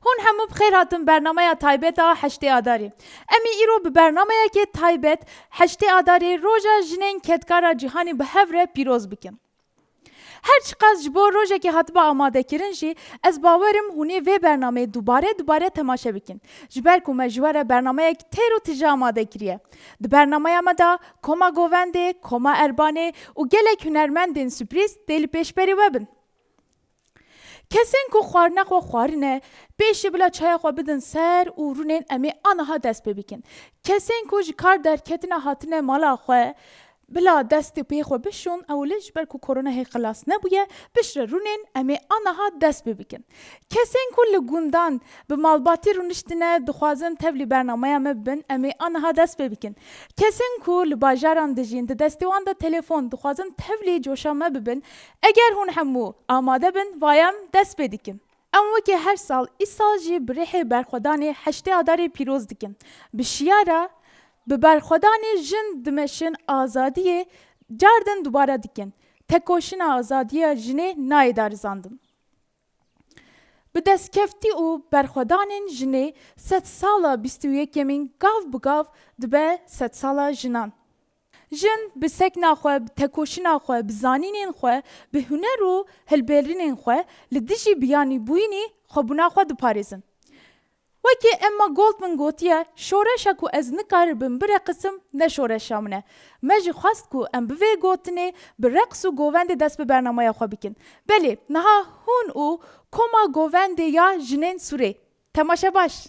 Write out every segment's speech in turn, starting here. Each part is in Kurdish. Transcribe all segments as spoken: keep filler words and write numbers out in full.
Hûn hemû bi xêr hatin bernameya taybet a heştê Adarê. Em ê îro bi bernameyekê taybet heştê Adarê Roja Jinên Kedkara Cîhanê bi hev re pîroz bikin. Her çiqas ji bo rojekê hatibe amadekirin jî, ez bawer im hûn ê vê bernameyê dubare dubare temaşe bikin. Ji ber ku me ji we re bernameyek têr û tije amade kiriye. Di bernameya me de Koma Govendê, Koma Erbanê û gelek hunermendên sürprîz tê li pêşberî we bin. Kesên ku xwarina xwe xwarine, pêşî bila çaya xwe bidin ser û rûnên em ê aniha dest pê bikin. Kesên ku ji kar derketine hatine mala xwe, bila destê pê xwe bişon, ew li ji ber ku koronayê xilas nebûye, piştre rûnên em ê aniha dest pê bikin. Kesên ku li gundan bi malbatî rûniştine, dixwazin tevlî bernameya me bibin, em ê aniha dest pê bikin. Kesên ku li bajaran dijîn, di destê wan de telefon, dixwazin tevlî coşa me bibin, eger hûn hemû amade bin, vaya em dest pê dikin. Em wekî her sal, îsal jî bi rêhê berxwedanê heştê Adarê pîroz dikin. Bi şiyara, bi berxwedanê jin dimeşin azadiyê, cardin dubare dikin. Tekoşîna azadiya jinê nayê darizandin. Bi destkeftî û berxwedanên jinê sedsala bîst û yekemîn gav bi gav dibe sedsala jinan. Jin bi sekna xwe, bi tekoşîna xwe, bi zanînên xwe, bi huner û hilberînên xwe li dijî biyanîbûyînê xwebûna xwe diparêzin. Wekî Emma Goldman gotiye, şoreşa ku ez nikaribim bireqisim, ne şoreşa min e. Me jî xwest ku em bi vê gotinê, bi reqs û govendê dest bi bernameya xwe bikin. Belê, niha hûn û Koma Govendê ya Jinên Sûrê. Temaşe baş.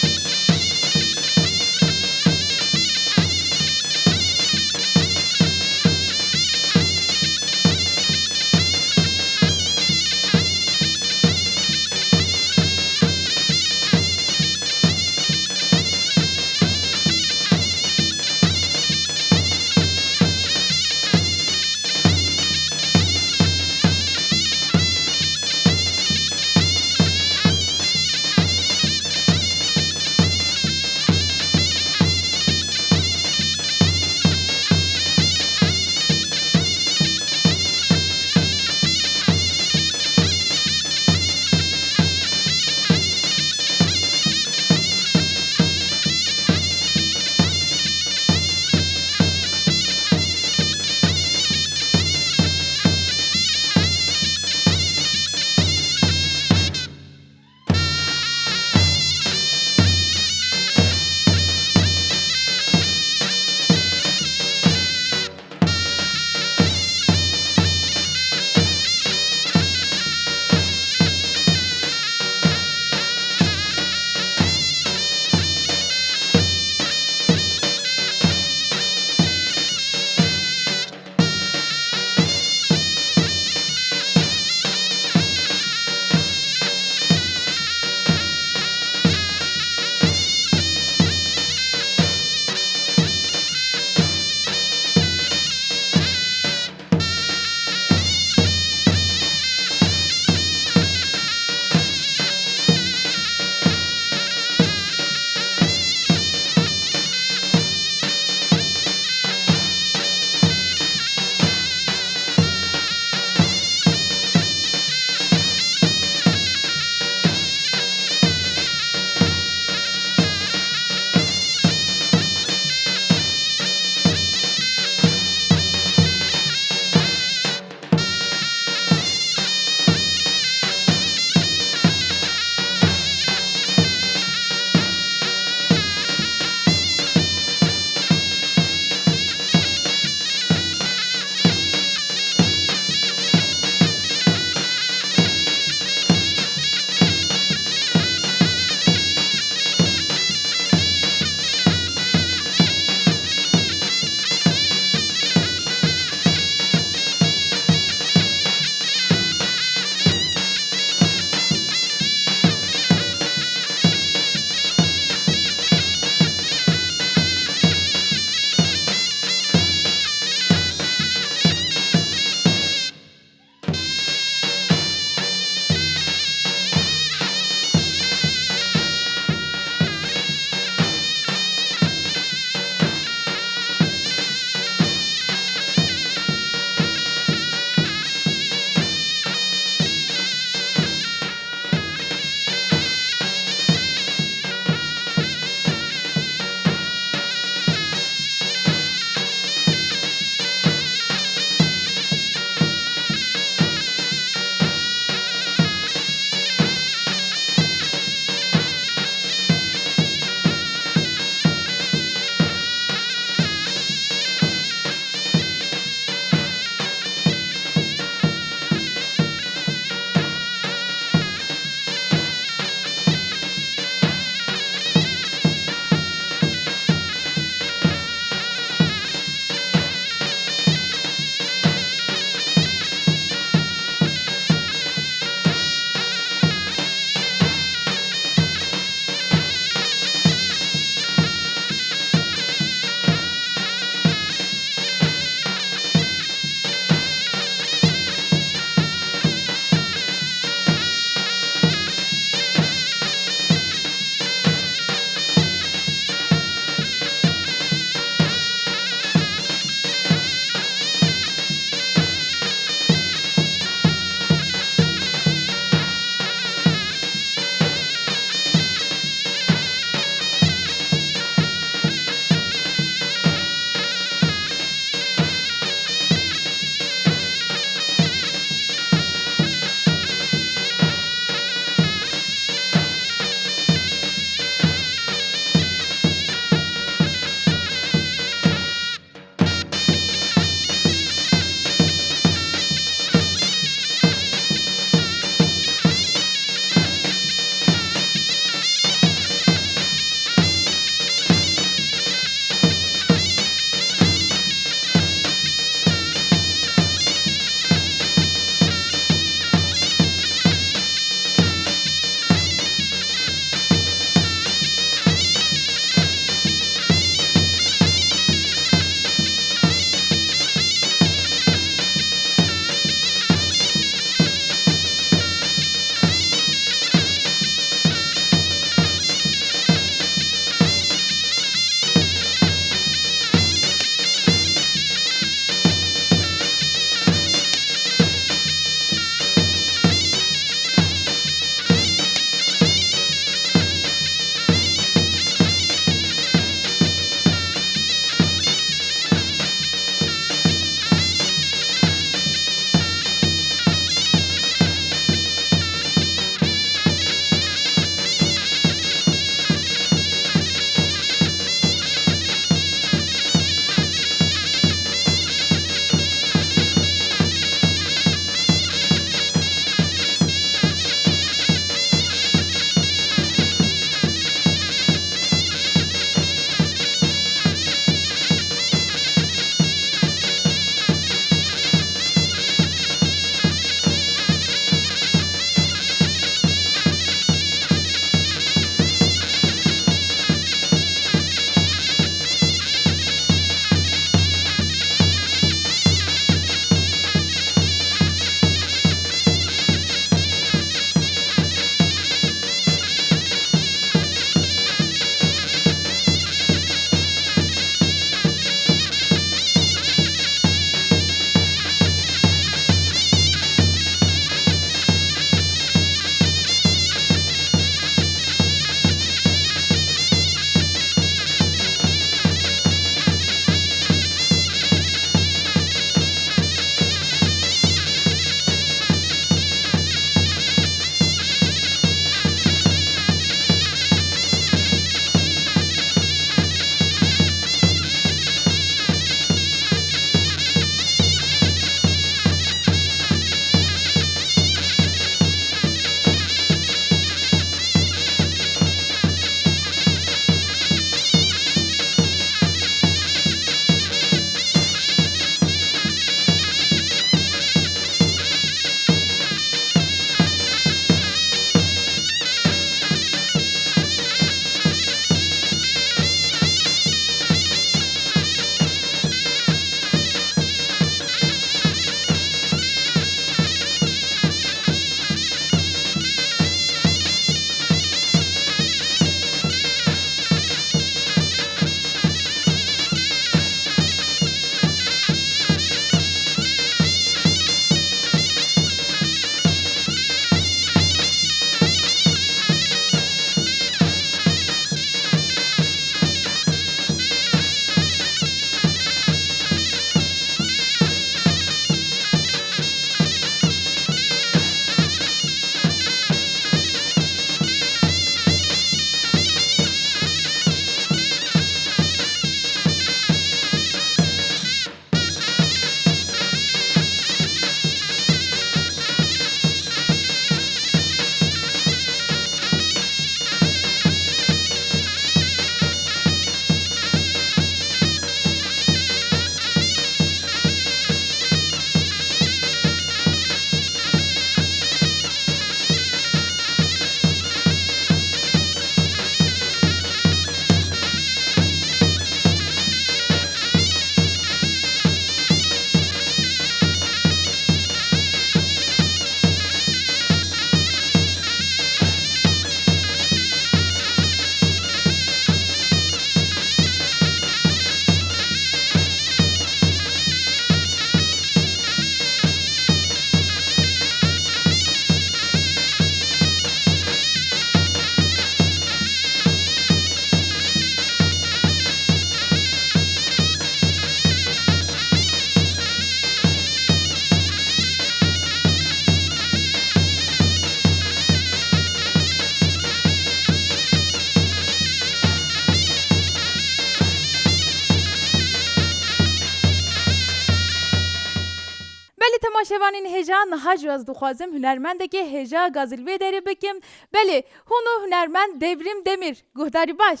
Temaşevanên hêja, niha jî ez dixwazim hunermendekê hêja gazî li vê derê bikim. Belê, hûn û hunermend Devrîm Demîr. Guhdarî baş.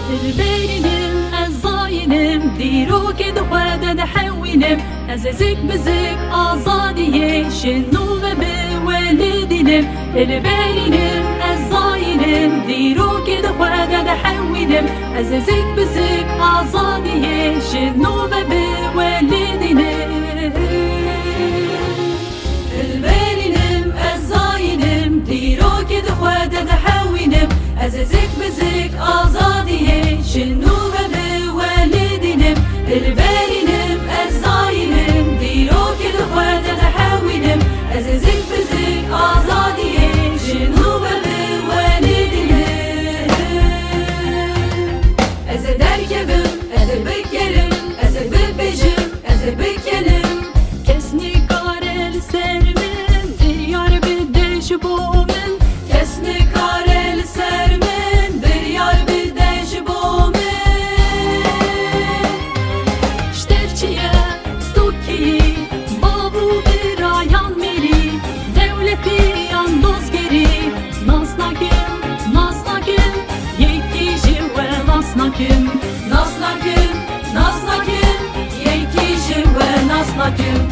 Dilberînim, ez zayînim, dîrokê di xwe de dihewînim. Ez ê zik bi zik azadiyê ji nû ve bi we lidînim. Dilberînim, ez zayînim, dîrokê di xwe de dihewînim. Ez ê zik bi zik azadiyê ji nû ve bi we lidînim. Dilberînim, ez zayînim, dîrokê di xwe de dihewînim. Ez ê zik bi zik azadiyê ji nû ve bi we lidînim. Dilberînim, ez zayînim, dîrokê di xwe de dihewînim. Ez ê zik bi zik azadiyê ji nû ve bi we lidînim. Ez ê derkevim, ez ê bigerim, ez ê bibêjim, ez ê bikenim. Kes nikare li ser min biryar bide ji bo min. Kes nikare li ser min biryar bide ji bo min. Ji te çi ye, tu kî yî, bav û birayan mêrî, dewletî yan dozgerî, nas nakim, nas nakim, yekî ji we nas nakim. Nas nakim, nas nakim, yekî ji we nas nakim.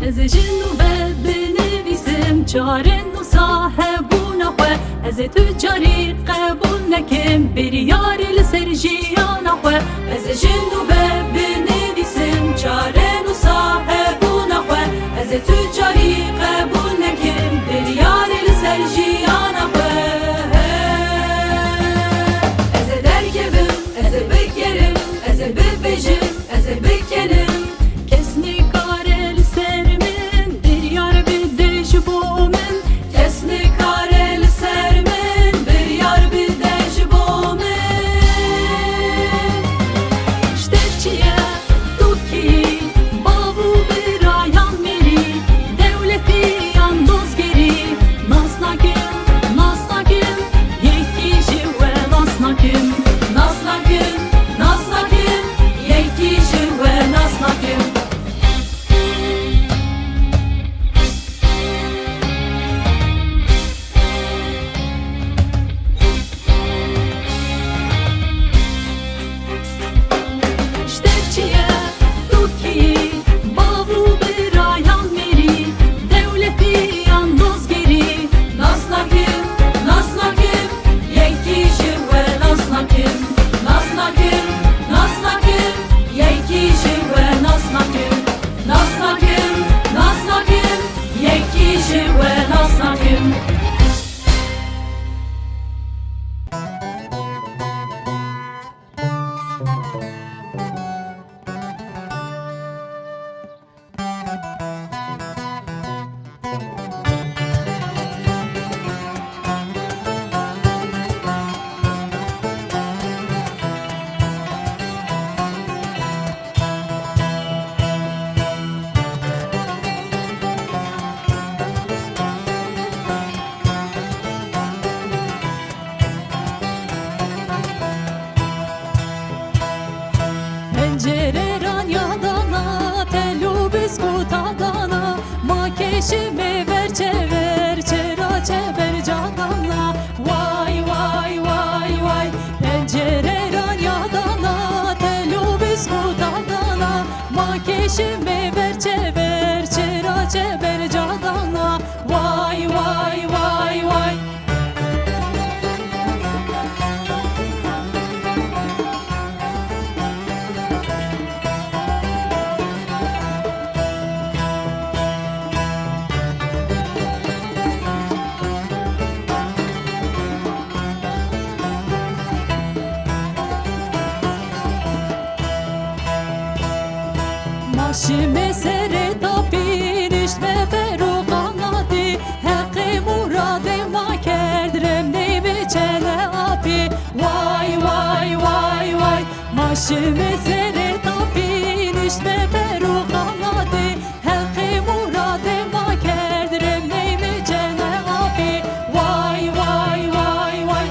Ez ê ji nû ve binivîsim çare nûsa hebûna xwe. Ez ê tu carî qebûl nekim biryarê li ser jiyana xwe. Ez ê ji nû ve binivîsim çare nûsa hebûna xwe. Ez ê tu carî qebûl nekim biryarê li ser jiyana xwe. Ez ê derkevim, ez ê bigerim, ez ê bibêjim, ez ê bikenim. Kes nikare li ser min biryar bide ji bo min. Kes nikare li ser min biryar bide ji bo min. Ji te çi ye, tu kî yî, bav û birayan mêrî, dewletî yan dozgerî, nas nakim, nas nakim, yekî ji we nas nakim. Nas nakim, nas nakim, yekî ji we nas nakim. Ji te çi ye, tu kî yî, bav û birayan mêrî, dewletî yan dozgerî, nas nakim, nas nakim, yekî ji we nas nakim. Nas nakim, nas nakim, yekî ji we nas nakim. Nas nakim, nas nakim, yekî ji we nas nakim. Pencere ranya dana, tel û biskuta dana, ma keşimê ver çever, çera çeber cadana. Way, way, way, way. Pencere ranya dana, tel û biskuta dana, ma keşimê ver çever, çera çeber cadana. Way, way, way, way. Şime serê tapî, niştme per û qanatî, heqê muradê ma kerd, remney ve çene apî. Way, way, way, way. Ma şime serê tapî, niştme per û qanatî, heqê muradê ma kerd, remney ve çene apî. Way, way, way, way.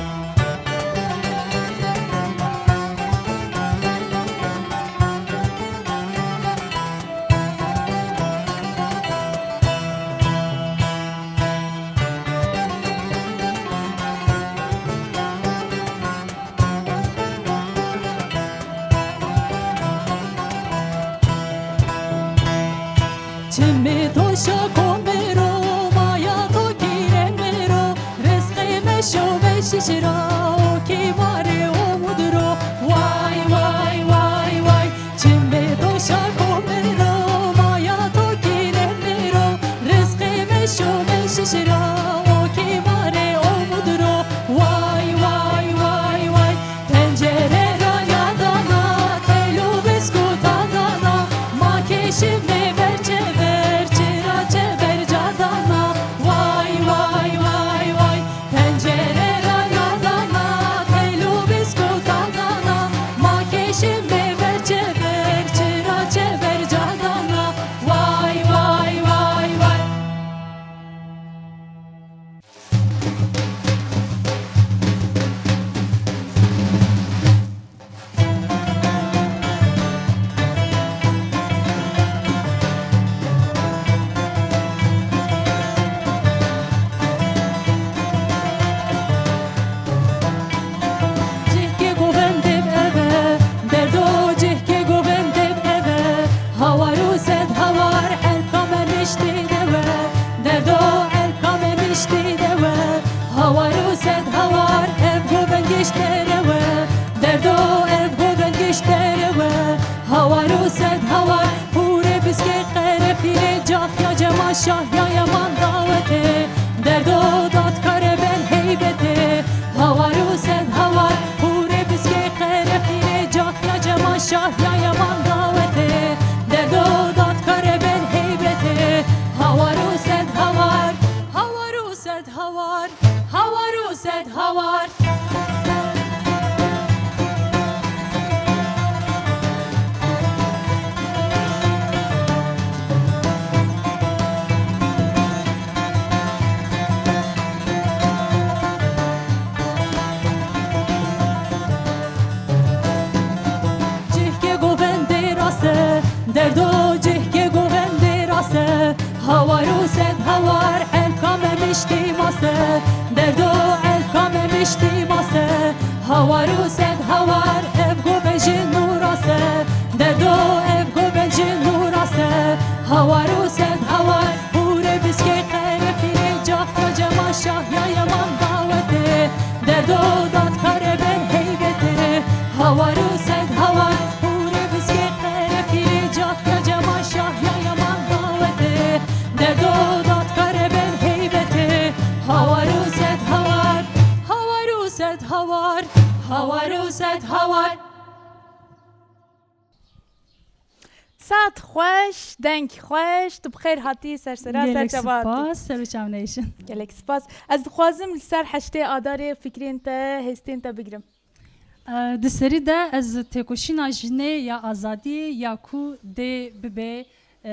Çimê to şako mero, maya to kîre mero, rizqê me şo ve şişira, o kî vare o mudro. Way, way, way, way. Çimê to şako mero, maya to kîre mero, rizqê me şo ve şişira, o kî vare o mudro. Way, way, way, way. Pencere raya dana, tel û biskûta dana, ma kêşimê ber çever, çira çeber cadana. Way, way, way, way. Pencere raya dana, tel û biskûta dana, ma kêşimê ber çever, çira çever cadana. Way, way, way, way. Cihkê govendê eve, derdo cihkê govendê eve, hawar û sed hawar, elka me miştî de we, derdo elka me miştî de we, hawar û sed hawar, ev govend gişt derewe, derdo ev govend gişt derewe, hawar û sed hawar, hûrê biskê qerefîlê, cahya cema şahya yeman dawetê, derdo dadkare ben heybetê, hawar û sed hawar, hûrê biskê qerefîlê, cahya cema şahya yeman dawetê, derdo dadkare ben heybetê, hawar û sed hawar, hawar û sed hawar, hawar û sed hawar. Cihkê govendê rast e, derdo cihkê govendê rast e. Hawar û sed hawar, elka me miştî mast e. Derdo elka me miştî mast e. Hawar û sed hawar, ev govend ji nû rast e. Derdo ev govend ji nû rast e. Hawar û sed hawar, hûrê biskê qerefîlê, cahya cema şahya yeman dawetê. Derdo dadkare ben heybetê. Hawar û sed hawar, hûrê biskê qerefîlê, cahya cema şahya yeman dawetê. Derdo dadkare ben heybetê. Hawar û sed hawar, hawar û sed hawar, hawar û sed hawar. Saet xweş, deng xweş, tu bi xêr hatî, ser sera, ser Gelek çava hatî. Spas, ser û çav neyşin. Gelek spas. Ez dixwazim li ser heştê Adarê fikrên te, hêstên te bigrim. E, di serî de ez têkoşîna jinê ya azadiyê ya ku dê bibe, e,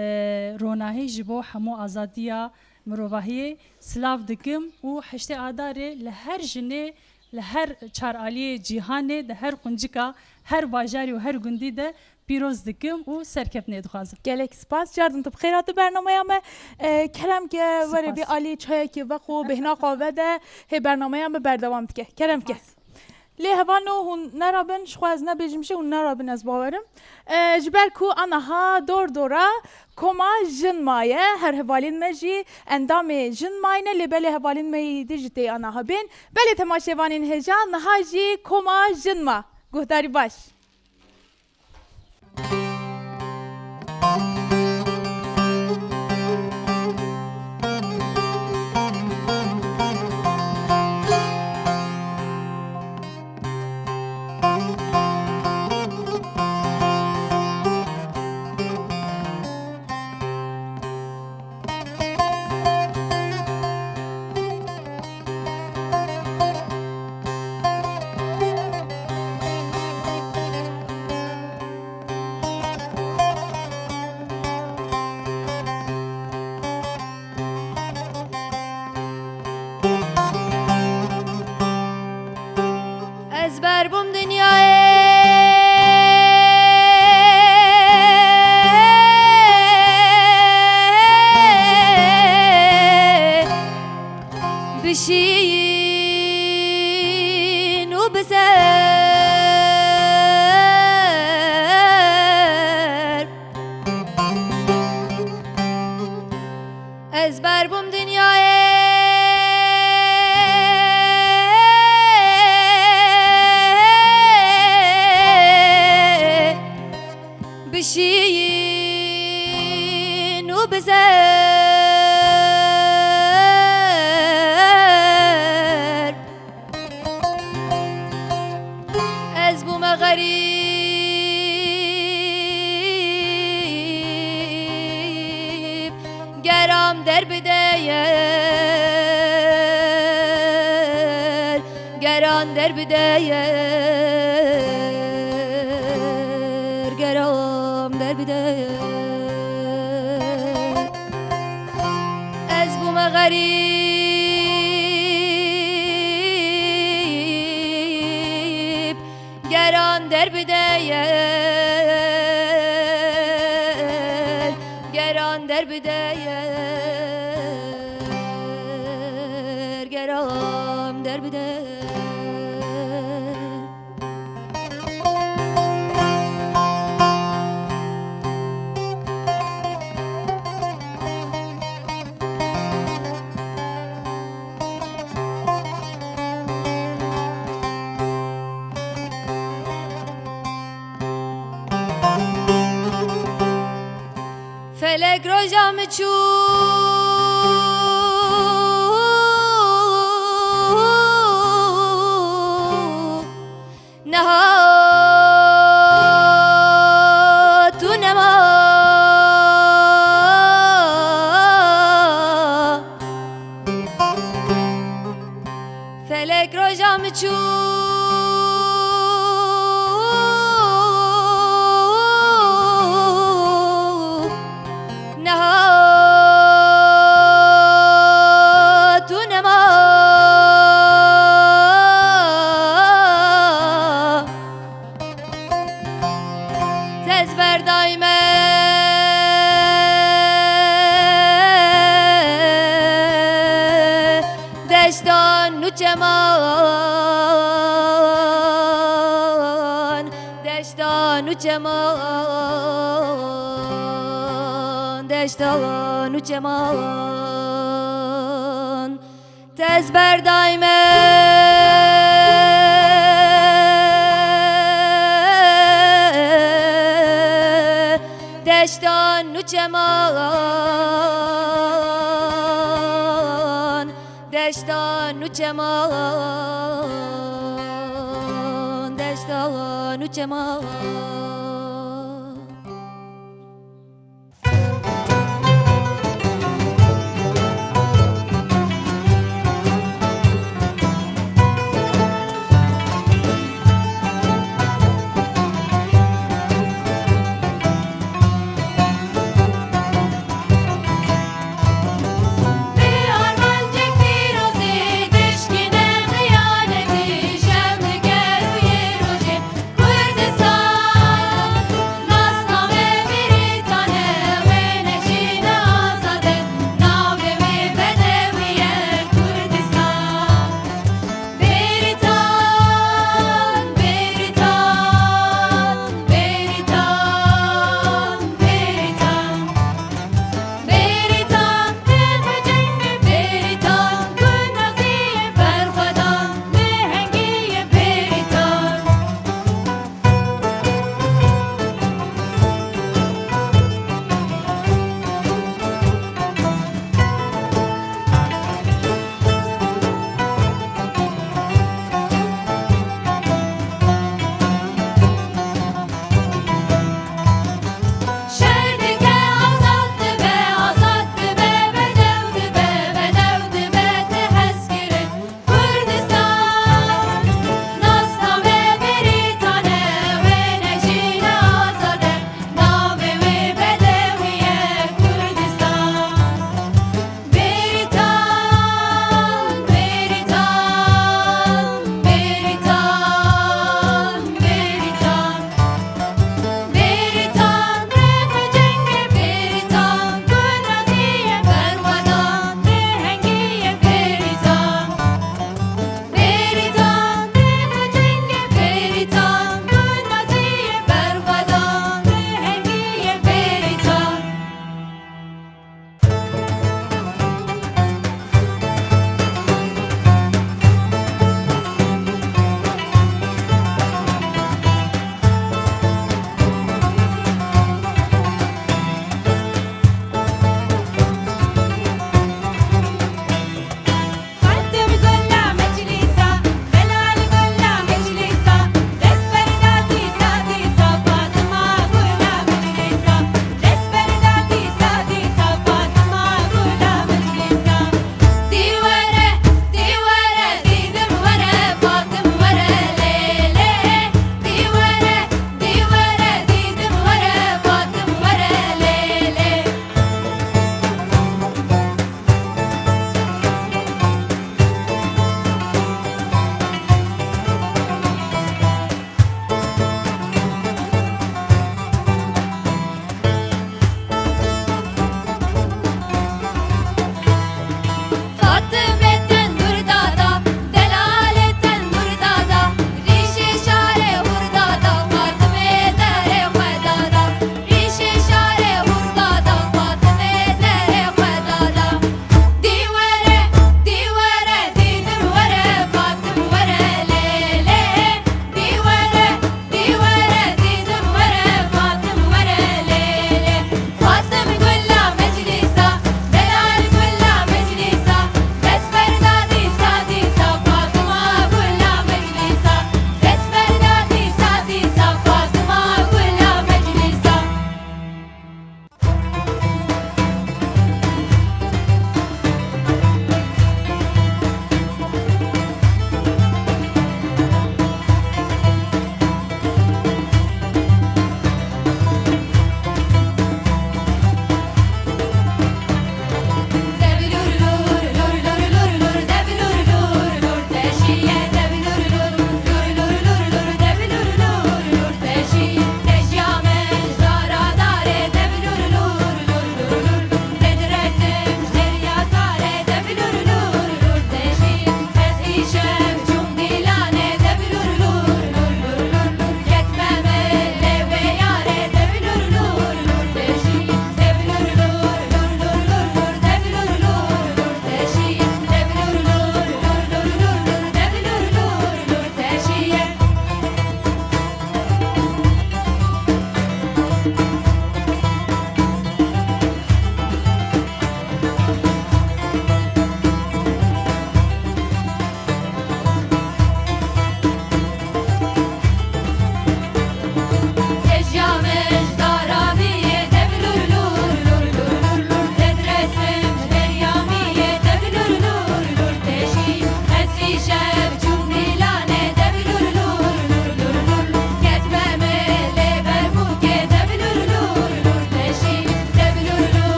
ronahî ji bo hemû azadiya mirovahiyê silav dikim û heştê Adarê li her jinê, li her çar aliyê cîhanê, di her quncika, her bajarî û her gundî de pîroz dikim û serkeftinê dixwazim. Gelek spas. Cardin, tu bi xêr hatî bernameya me. E, kerem ke were vî alî çayekê vexwe, bêhna xwe vede, hê bernameya me berdewam dike. Kerem ke. Spas. Lê hevano hûn nerabin, ji xwe ez nebêjim jî hûn nerabin, ez bawerim. E, ji ber ku aniha dor dora koma jin maye, her hevalên me jî endamê jin mayne, lê belê hevalên me yî dî jî tê aniha bên. Belê temaşevanên hêja, niha jî koma jin ma. Guhdarî baş. Bişîn û bizer. Ez ber bûm dinyayê. Bişîn û bizer. Ez bûme xerîb, geram derbide yer, geran derbide yer, geram derbide yer. Ez bûme xerîb, geran derbide yer, geran derbide yer, geran derbide yer. Felek roja min çû, nehat û nema. Felek roja min çû, nehat û nema. Te ez berdayme deştan û çeman, deştan û çeman, deştan û çeman. Te ez berdayme deştan û çeman, deştan û çeman, deştan û çeman.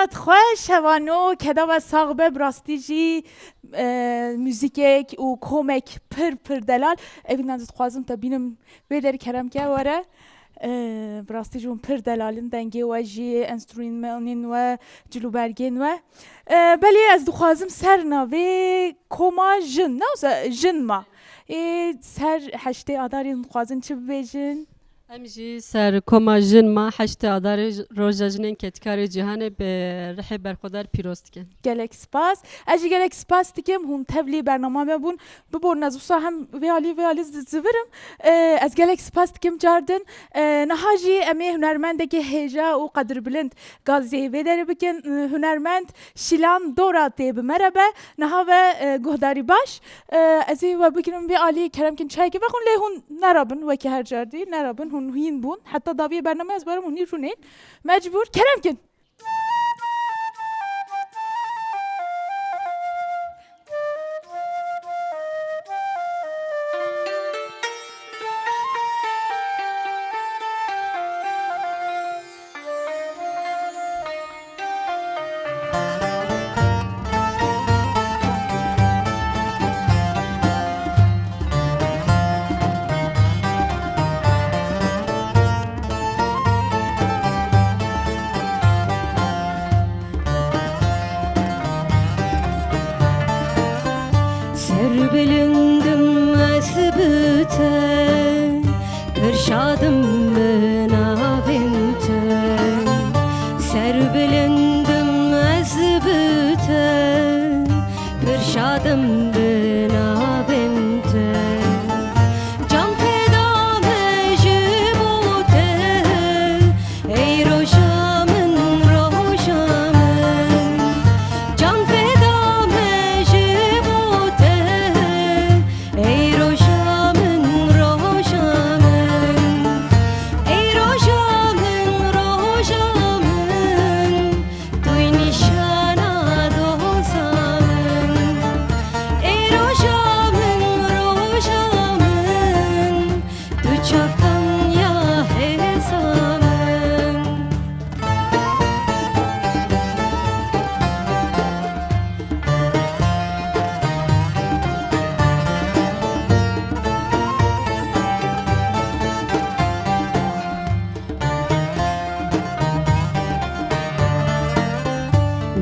Xweş, hevano, keda we sax be, bi rastî jî, e, muzîkek û komek pir, pir delal. Evîna dixwazim te bînim vê derî kerem ke were. E, bi rastî jî hûn pir delal in, dengê we jî, enstrûmanên we, cilûbergên we. E, belê ez dixwazim ser navê koma jin, ne wisa jin ma. Ê, ser heştê Adarê hûn dixwazin çi bibêjin? Em jî ser koma jin ma heştê Adarê j-, Roja Jinên Kedkarê Cîhanê bi rihê berxwedar pîroz dikin. Gelek spas. Ez jî gelek spas dikim. Hûn tevlî bernama me bûn. Biborin ez wisa hem vê alî vê alî zi-, zivirim. Ee, ez gelek spas dikim cardin. Ee, niha jî em ê hunermendekî hêja û qedirbilind gazê vê derê bikin. Ee, hunermend Şîlan Dora tê bi me re be. Niha ve, e, guhdarî baş. E, ez ê we bigirim vê alî, kerem kin çayekê vexwin, lê hûn nerabin, wekî her cardî nerabin, hûn hîn bûn. Heta daviyê bernameyê ez barim hûn hîn rûnên. Mecbûr, kerem kin. Serbilindim ez bi te, pir şadim bi navên te. Serbilindim ez bi te, pir şadim bi navên te. Can feda me ji bo te, ey roja min, roja min. Can feda me ji bo te, ey roja min, roja min. Ey roja min, roja min. Tu yî nîşana doza min. Ey roja min, roja min. Tu çavkaniya hêza min.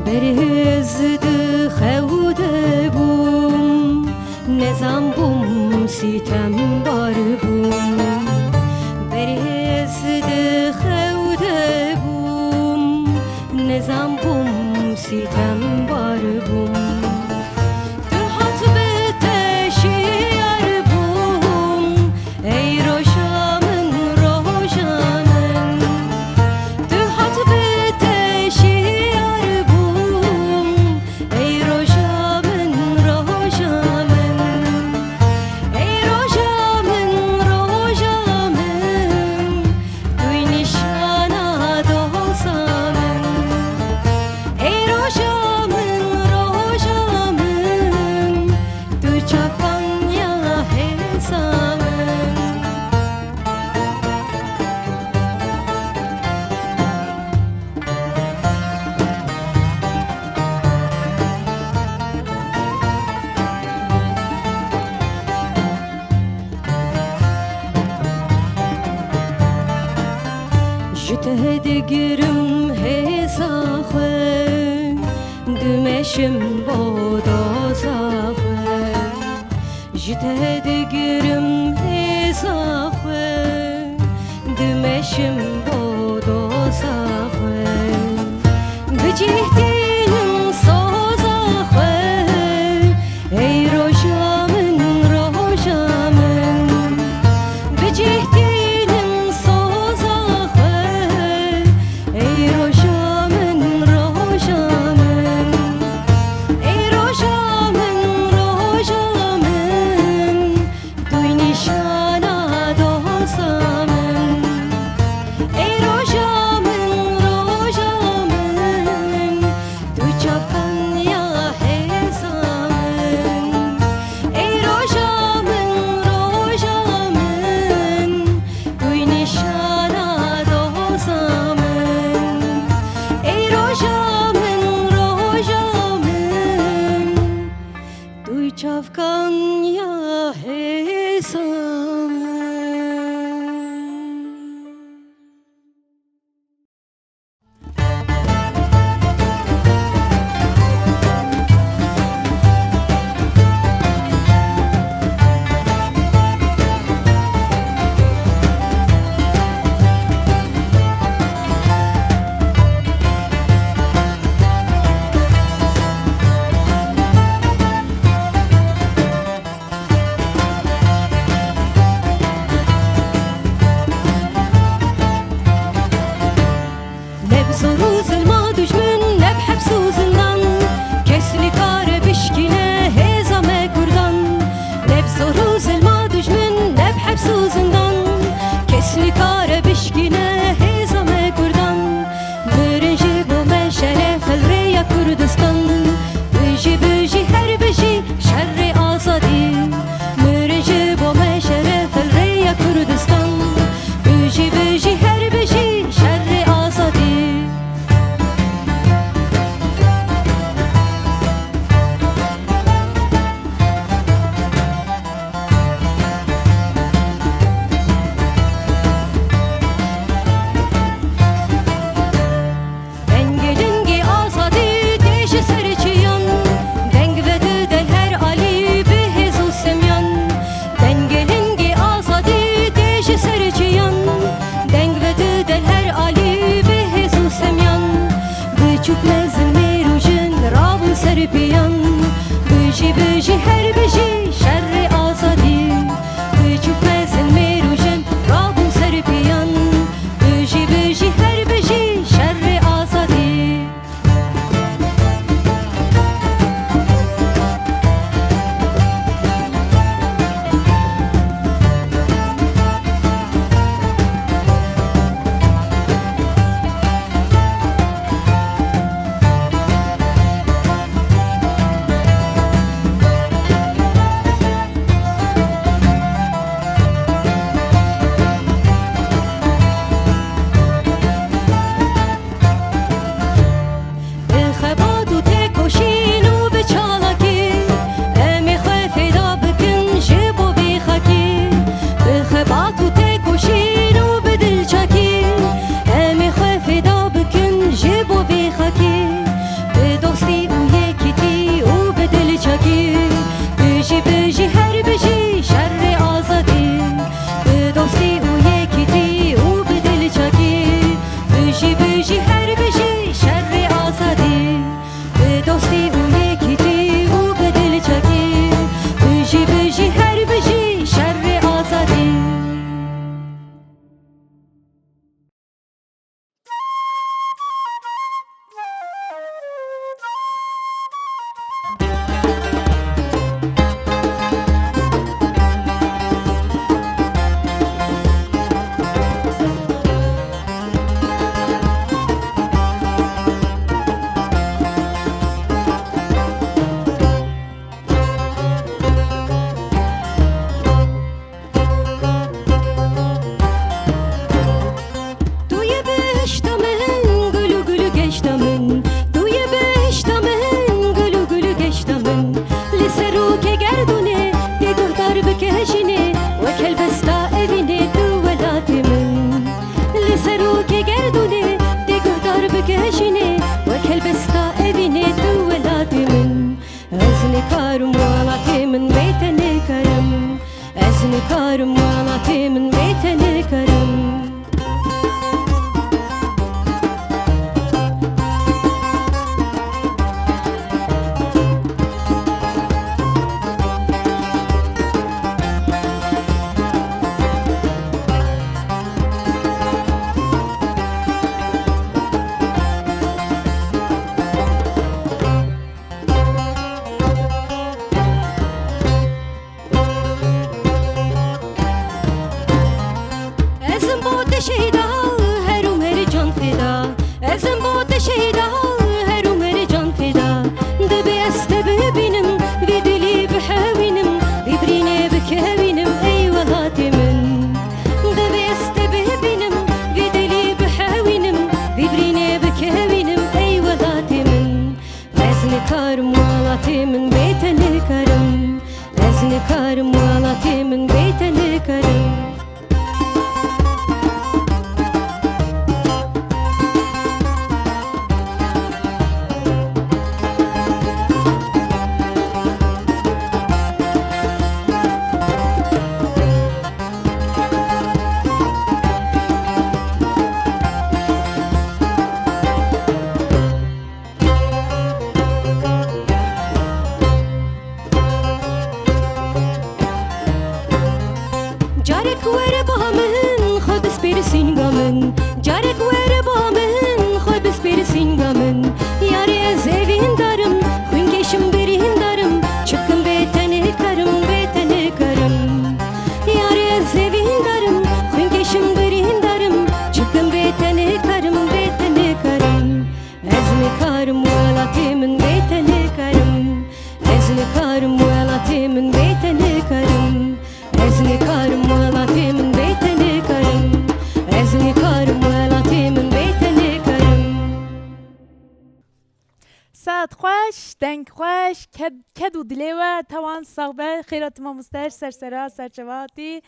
Berê ez di xew de bûm, nezan bûm sîtembar bûm. Berê ez di xew de bûm, nezan bûm sîtembar bûm. Tu hat bi te şiyar bûm, ey roja min, roja min. Tu hat bi te şiyar bûm, ey roja min, roja min. Ey roja min, roja min. Tu yî nîşana doza min. Ey roja min, roja min. Tu çavkaniya hêza min. Ji te digirim hêza xwe, dimeşim bo doza xwe. Ji te digirim hêza xwe, dimeşim bo doza xwe. Bi cih tînim soza xwe, ey roja min, roja min. Bi cih tînim soza xwe, ey roja min, roja min. Ey roja min, roja min. Tu yî nîşana doza min. Ey roja min, roja min. Zor û zilma dujmin, ne bi heps û zindan, kes nikare bişkîne hêza me kurdan. Ne bi zor û zilma dujmin, ne bi heps û zindan, kes nikare bişkîne hêza me kurdan. Mirin ji bo me şeref li rêya Kurdistan. Bijî, bijî, her bijî şerê azadî. Mirin ji bo me şeref li rêya Kurdistan. Bijî, bijî, her bijî şerê azadî. Dengê lingê azadî tê ji ser çiyan, deng vedide her alî bi hêz û semyan. Dengê lingê azadî tê ji ser çiyan, deng vedide her alî bi hêz û semyan. Biçûk mezin mêr û jin rabûn ser piyan, bijî bijî her bijî şerê azadî. Biçûk mezin mêr û jin rabûn ser piyan, bijî bijî her bijî şerê azadî. Bi xebat û têkoşîn û bi çalakî, em ê xwe fêda bikin ji bo vê xakî. Bi xebat û têkoşîn û bi dilçakî, em ê xwe fêda bikin ji bo vê xakî. Bi dostî û yekîtî û bi dilçakî, bijî, bijî, her bijî şerê azadî. Bi dostî û yekîtî û bi dilçakî, bijî, bijî, her bijî şerê azadî. Bi dostî û yekîtî û bi dilçakî, bijî, bijî, her bijî şerê azadî. Xweş, deng xweş, ked, ked û dilê we tewan sax be. Xêra tu mamoste, her ser sera, ser çava hatî.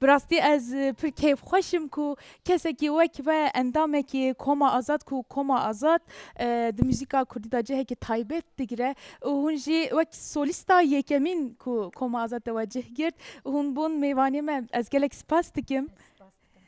Bi rastî ez, e, pir kêfxweş im ku kesekî wek we, endamekî Koma Azad ku Koma Azad, e, di muzîka kurdî de cihekî taybet digire û hûn jî wek solîsta yekemîn ku Koma Azad de we cih girt, hûn bûn mêvanê me. Ez gelek spas dikim.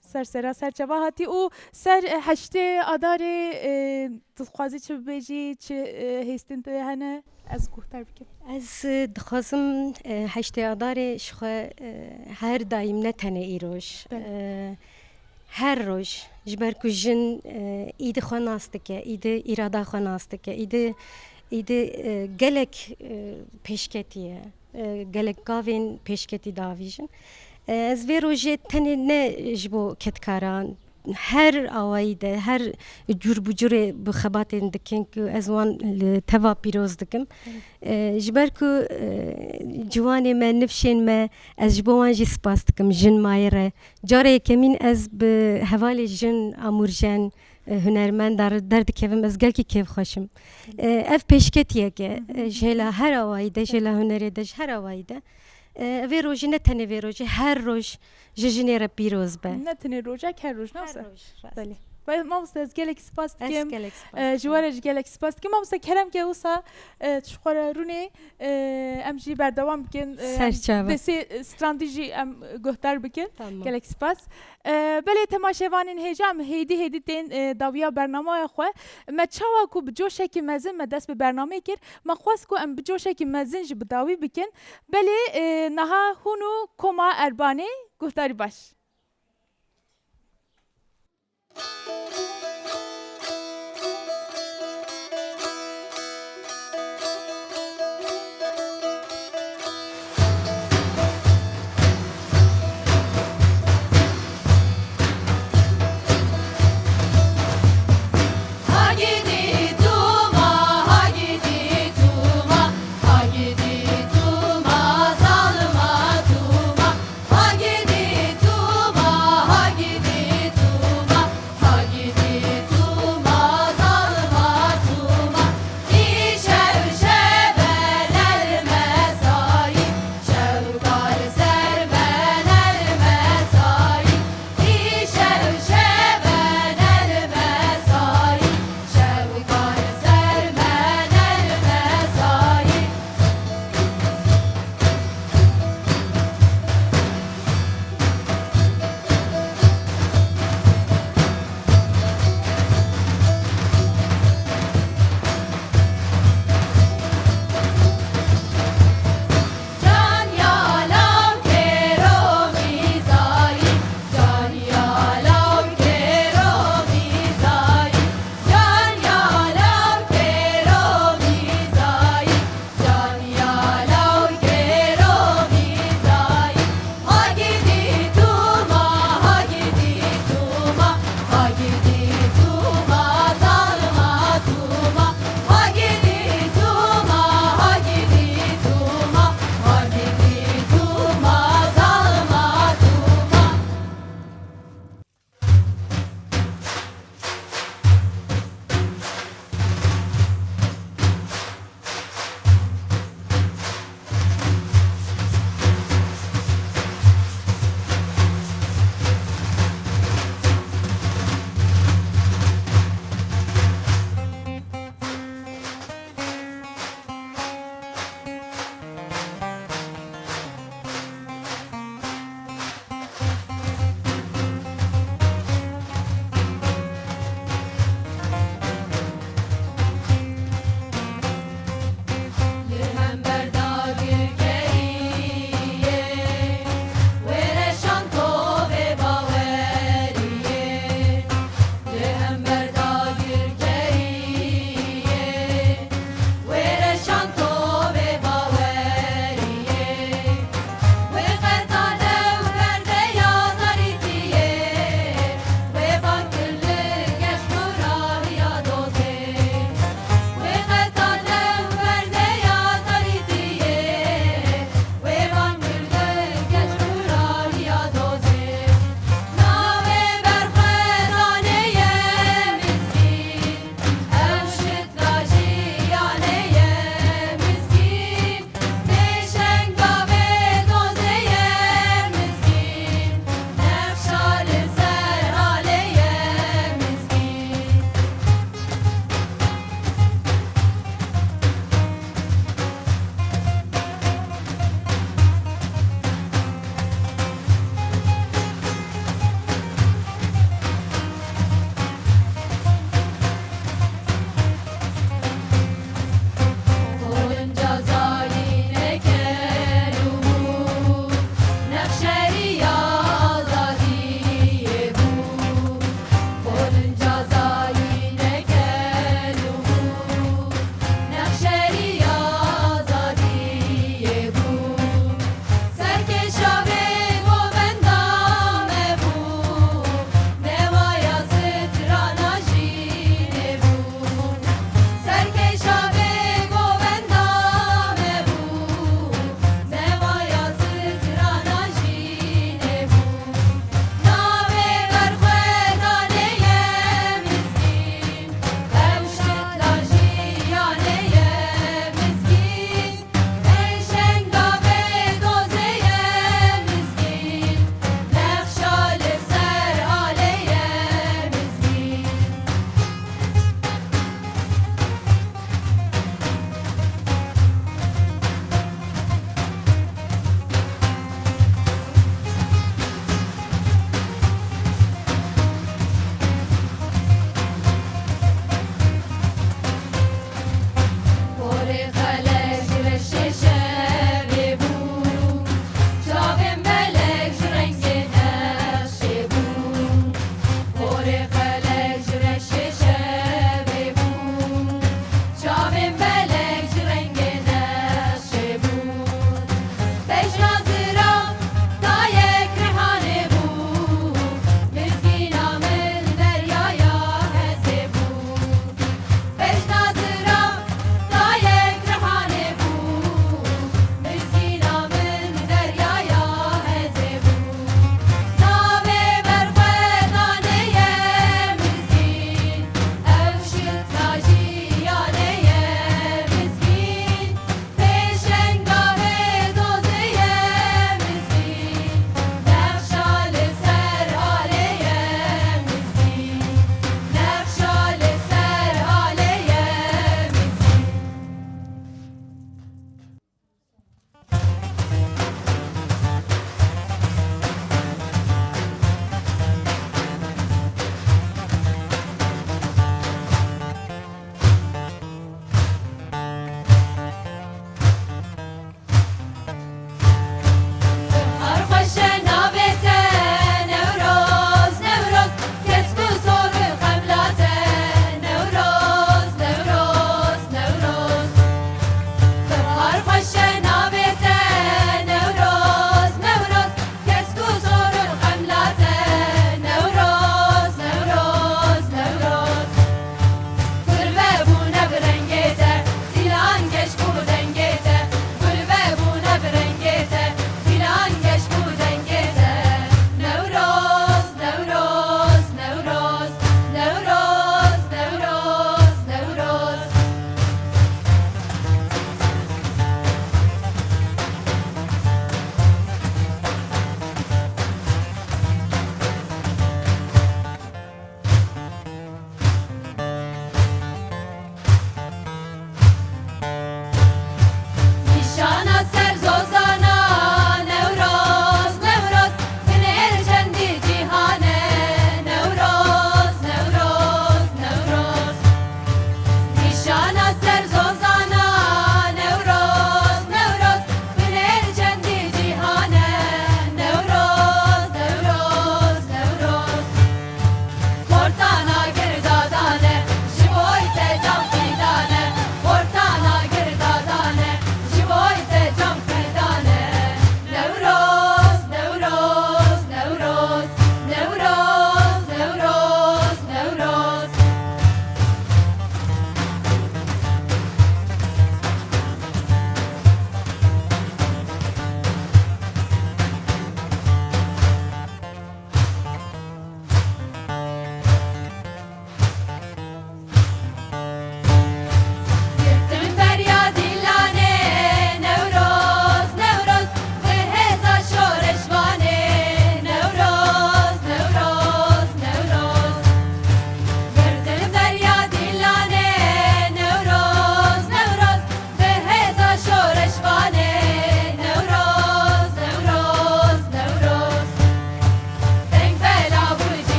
Ser sera, ser çava hatî û ser, e, heştê Adarê, e, tu dixwazî çi bibêjî, çi, e, hêstên te hene? Ez guhdar bikim. Ez, e, dixwazim, e, heştê Adarê ji xwe, e, her daîm, ne tenê îroj, Belê. e, her roj, ji ber ku jin, e, îdî xwe nas dike, îdî îrada xwe nas dike, îdî, îdî, e, gelek, e, pêşketî ye, e, gelek gavên pêşketî davîjin. E, ez vê rojê tenê ne ji bo kedkaran, her awayî de, her cûr bi cûrê bi xebatên dikin ku ez wan li teva pîroz dikim. E, ji ber ku, e, ciwanê me, nifşên me, ez ji bo wan jî spas dikim, jin mayê re. Cara yekemîn ez bi hevalê jin, amûrjen, e, hunermend der-, derdikevim, ez gelkî kêfxweş im. E, ev pêşketiyek e, e, ji hêla her awayî de, ji hêla hunerê de, ji her awayî de. E, vê rojê, ne tenê vê rojê, her roj ji jinê re pîroz be. Ne tenê rojek, her roj, ne Her wisa? roj, rast. Belê. Belê, mamoste, ez gelek spas Ez dikim. gelek spas E, ji dikim. we re jî gelek spas dikim. Mamoste, kerem ke wisa, e, ji xwe re rûnê, e, em jî berdewam bikin. E, em Serçava. dê sê, e, strandî jî em guhdar bikin. Tamam. Gelek spas. E, belê temaşevanên hêja, em hêdî hêdî tên, e, dawiya bernameya xwe. Me çawa ku bi coşekî mezin me dest bi bernameyê kir, me xwest ku em bi coşekî mezin jî bi dawî bikin. Belê, e, niha hûn û Koma Erbanê, guhdarî baş.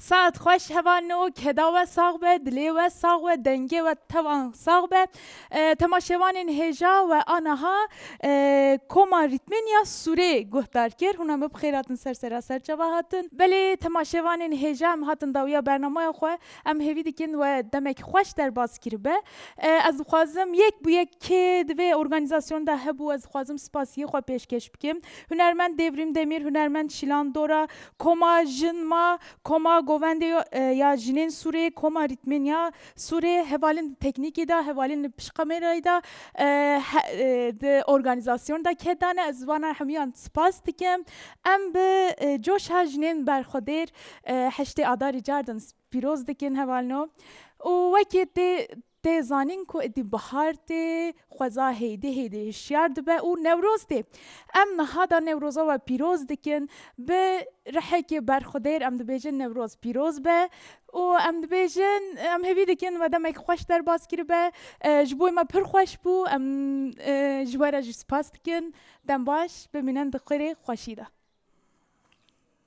Saet xweş hevalno, keda we sax be, dilê we sax be, dengê we tevan sax be. E, temaşevanên hêja we aniha, e, koma Rîtmenya Sûrê guhdar kir. Hûn em bi xêr hatin ser sera ser çava hatin. Belê temaşevanên hêja, em hatin dawiya bernameya xwe. Em hêvî dikin we demek xweş derbas kiribe. E, ez dixwazim yek bi yek kê di vê organîzasyon de hebû, ez dixwazim spasiyê xwe pêşkêş bikim. Hunermend Devrîm Demîr, hunermend Şîlan Dora, Koma Jin Ma, Koma Govendê, e, ya Jinên Sûrê, Koma Rîtmên ya Sûrê, hevalên di teknîkê de, hevalên li pişt kamerayê de, e, he-, e, di organîzasyon de ked dane, ez wana hemiyan spas dikim. Em bi, e, coşa jinên berxwedêr, e, heştê Adarê cardin pîroz dikin hevalno. Û wekî tê, tê zanîn ku êdî bihar tê, xweza hêdî hêdî hişyar dibe û Newroz tê. Em niha da Newroza we pîroz dikin, bi rihekê berxwedêr em dibêjin Newroz pîroz be û em dibêjin, em hêvî dikin we demek xweş derbas kiribe. E, ji bo me pir xweş bû, em, e, ji we re jî spas dikin. Dem baş, bimînin di xêrê xweşî de.